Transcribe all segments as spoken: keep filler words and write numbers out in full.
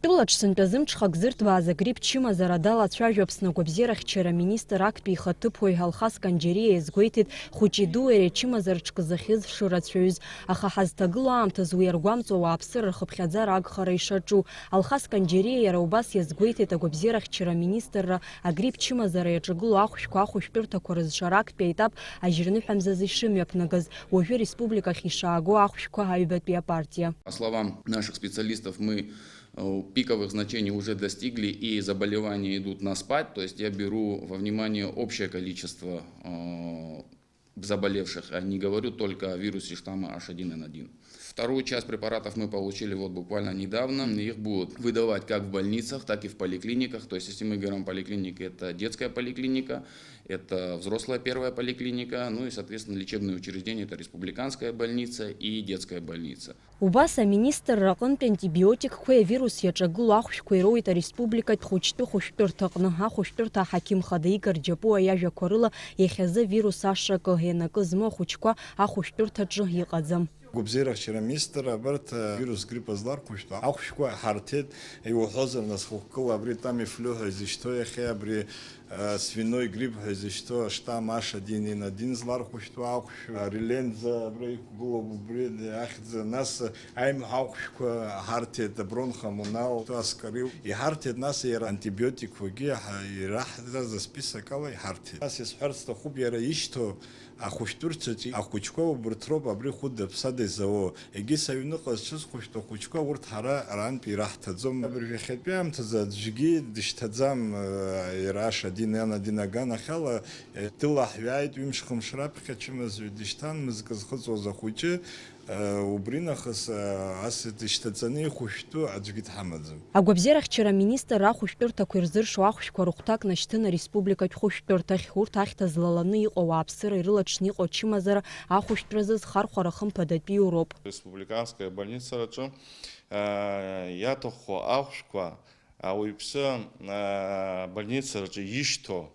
Тәылаҿ сынтәа зымҽхак зырҭбааз агрипп чымазара далацәажәо Аԥсны агәабзиарахьчара аминистр актәи ихаҭыԥуаҩ Алхас Канџьариа иазгәеиҭеит, хәыҷи-дуи ари ачымазара ҿкы зыхьыз шырацәаҩыз, аха ҳазҭагылоу аамҭазы уи аргәамҵуа ауааԥсыра рхыԥхьаӡара агхара ишаҿу. Алхас Канџьариа иара убас иазгәеиҭеит агәабзиарахьчара аминистрра агрипп чымазара иаҿагылоу ахәшәқәа ахәышәтәырҭақәа рызшара актәи аетап ажьырныҳәамзазы ишымҩаԥнагаз, уажәы республикахь ишааго ахәшәқәа аҩбатәи апартиа. По словам наших специалистов, мы, э, пиковых значений уже достигли, и заболевания идут на спад. То есть я беру во внимание общее количество, э, заболевших, а не говорю только о вирусе штамма H один N один. Вторую часть препаратов мы получили вот буквально недавно. Их будут выдавать как в больницах, так и в поликлиниках. То есть, если мы говорим о поликлинике, это детская поликлиника, это взрослая первая поликлиника, ну и, соответственно, лечебные учреждения, это республиканская больница и детская больница. Убас аминистрра аҟынтәи антибиотикқәеи авирус иаҿагылоу ахәшәқәеи роуеит ареспубликатә хәыҷтәы хәышәтәырҭаҟны. Ахәышәтәырҭа аҳақьым хада Игор Џьапуа иажәақәа рыла, иахьазы авирус ашакы ианакы змоу ахәыҷқәа ахәышәтәырҭаҿы иҟаӡам. Гәабзиарахьчара аминистр абарҭ, э, вирус грипп злархәышәтәу ахәшәқәа ҳарҭеит, иуҳәозар, нас хықәкыла абри тамифлю ҳәа изышьҭоу иахьа абри, э, свиной грипп ҳәа изышьҭоу аштамм H один N один злархәышәтәу ахәшә, э, реленза абра иқәгылоуп, убри ахьӡ, нас аимҳәа ахәшәқәа ҳарҭеит, абронхомонал, аскорил, иҳарҭеит, нас иара антибиотикқәагьы ҳа-, ираҳҭаз асписок ала иҳарҭеит. Нас исҳәарц сҭахуп, иара ишьҭоу ахәышәтәырҭаҿы ахәыҷқәа убырҭ роуп абри хәыда-ԥсада изауо. Егьыс аҩныҟа зҽызхәышәтәу ахәыҷқәа урҭ ҳара арантәи ираҳҭаӡом. Абыржәы иахьатәи аамҭазы аӡәгьы дышьҭаӡам, э, иара H один N один аганахьала, э, дылаҳҩааит, ҩымш-хымш раԥхьа ачымазаҩ дышьҭан, мызкы зхыҵуаз ахәыҷы, э, убри нахыс, э, ас дышьҭаҵаны ихәышәтәу аӡәгьы дҳамаӡам. Агәабзиарахьчара аминистр ахәышәтәырҭақәа ирзыршо ахәшәқәа рыхәҭак нашьҭын ареспубликатә хәышәтәырҭахь. Урҭ ахьҭа злаланы иҟоу ауааԥсыра ирылаҽны иҟоу ачымазара ахәышәтәразы зхархәара хымԥадатәиу роуп. Республиканская больницараҿы, э, иаҭаху ахәшәқәа ауаҩԥсы, э, больницараҿы ишьҭоу,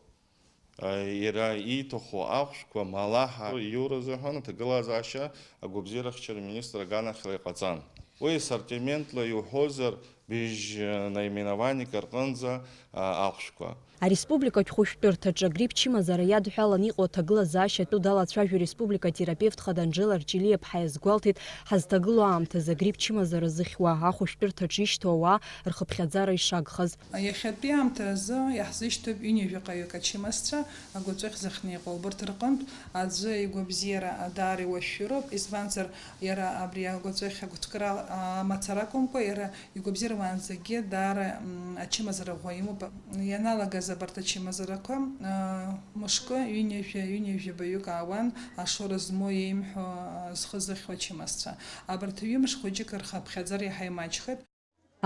э, иара ииҭаху ахәшәқәа малаҳа иуразы ҳәан аҭагылазаашьа агәабзиарахьчара министр аганахьала иҟаҵан. Уи ассортиментла иуҳәозар, быжь, э, наименованиак рҟынӡа, э, ахәшәқәа. Ареспубликатә хәышәтәырҭаҿы агрипп чымазара иадҳәалан иҟоу аҭагылазаашьа атәы далацәажәо ареспублика атерапевт хада Анжела Арчелиаԥҳа иазгәалҭеит, ҳазҭагылоу аамҭазы агрипп чымазара зыхьуа ахәышәтәырҭаҿы ишьҭоу ауаа рхыԥхьаӡара ишагхаз. Иахьатәи аамҭазы иаҳзышьҭоуп ҩынҩажәаҟаҩык ачымазцәа агәаҵәахь зыхны иҟоу. Убырҭ рҟынтә аӡәы игәабзиара даара иуашәшәыроуп, избанзар, иара абри агәаҵәахь агәыҭкра, а, мацара акәымкәа, иара игәабзиаруаанӡагьы даара, м, ачымазара ӷәӷәа имоуп. Ианалагаз абарҭ ачымазарақәа, а, мышкы ҩынҩажәа, ҩынҩажәи жәабаҩык аауан, ашоура змоу еимҳәо, а, зхы зыхьуа ачымазцәа. Абарҭ ҩымш хәыҷык рхыԥхьаӡара иаҳа имаҷхеит.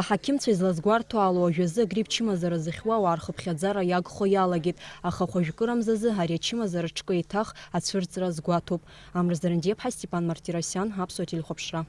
Аҳақьымцәа излазгәарҭо ала, уажәазы агрипп чымазара зыхьуа ауаа рхыԥхьаӡара иагхо иалагеит, аха хәажәкырамзазы ари ачымазара ҿкы еиҭах ацәырҵра азгәаҭоуп. Амра Зарандиаԥҳа, Степан Мартиросиан, Аԥсуа телехәаԥшра.